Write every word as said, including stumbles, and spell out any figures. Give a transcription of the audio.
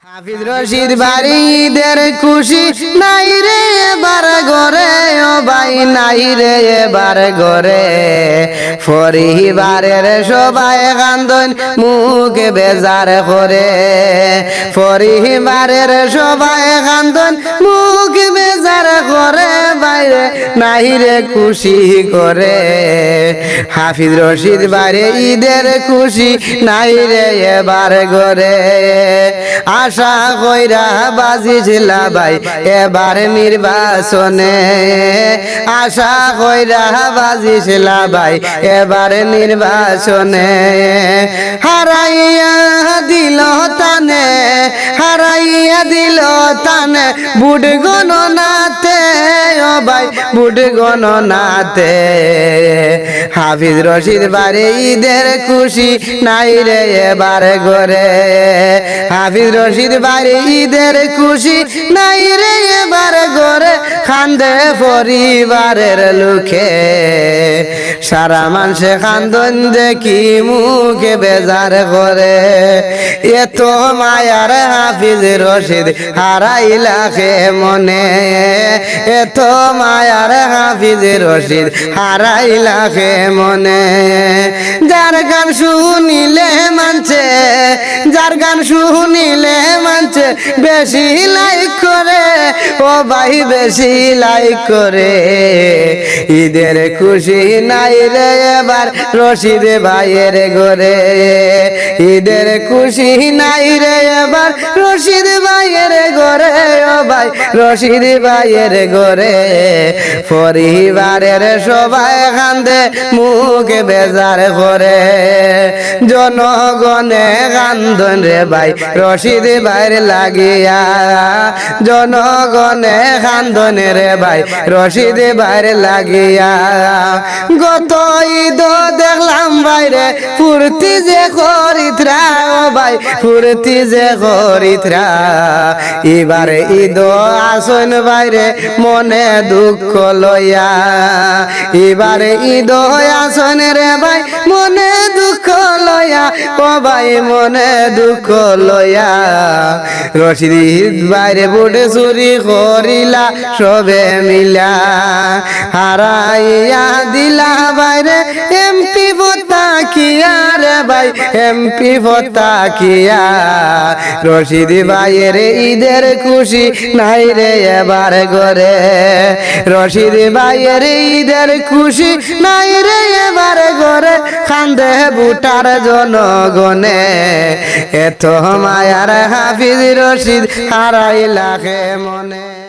হাফিজ রশিদ ভাইর ইদের খুশি নাই রে এবার ঘরে, ও ভাই নাই রে এবার ঘরে। পরিবারের সবাই কান্দইন মুখ বেজার করে, পরিবারের সবাই কান্দইন মুখ বেজার করে, ভাইরে নাই রে খুশি ঘরে। হাফিজ রশিদ ভাইর ইদের খুশি নাই রে এবার ঘরে। আশা কইরা বাজিছিলা ভাই এবার নির্বাচনে, আশা কইরা বাজিছিলা ভাই এবার নির্বাচনে। হারাইয়া দিল তানে, হারাইয়া দিল তানে ভোট গণনাতে, ও ভাই ভোট গণনাতে। হাফিজ রশিদ ভাইর ইদের খুশি নাই রে এবার ঘরে, হাফিজ রশিদ ভাইর ইদের খুশি নাই রে এবার ঘরে। কান্দে পরিবারের লোকে, সারা মানষে কান্দইন দেখি মুখ বেজার করে। এত মায়ার হাফিজ রশিদ হারাইলা কে মনে, এত মায়ার হাফিজ রশিদ হারাইলা কে মনে। যার গান শুনিলে মানষে, যার গান শুনিলে মানষে বেশি লাইক করে, ও ভাই বেশি লাইক করে। ইদের খুশি নাই রে এবার রশিদ ভাইর ঘরে, ইদের খুশি নাই রে এবার রশিদ ভাইর ঘরে, ও ভাই রশিদ ভাইর ঘরে। পরিবারের সবাই কান্দে মুখ বেজার করে, জনগণে কান্দইন রে ভাই রশিদ ভাইর লাগিয়া, জনগণে কান্দইন রে ভাই রশিদ ভাইর লাগিয়া। গত ইদো দেখলাম ভাইরে ফুর্তি যে করিত্রা, ও ভাই ফুর্তি যে করিত্রা। ইবার ইদো আছইন ভাইরে মনে দুঃখ লইয়া, ইবার ইদো আছইন রে ভাই মনে দুঃখ লইয়া, ও ভাই মনে দুঃখ লইয়া। রশিদ ভাইর ভোট চুরি করিলা সবে মিলা, হারাইয়া দিলা ভাইরে এমপি ভোটটা কিয়া রে ভাই, এমপি ভোটটা কিয়া। রশিদ ভাইর ইদের খুশি নাই রে এবার ঘরে, রশিদ ভাইর ইদের খুশি নাই রে এবার ঘরে। কান্দে ভোটার জনগণে, এত মায়ার হাফিজ রশিদ হারাইলা কে মনে।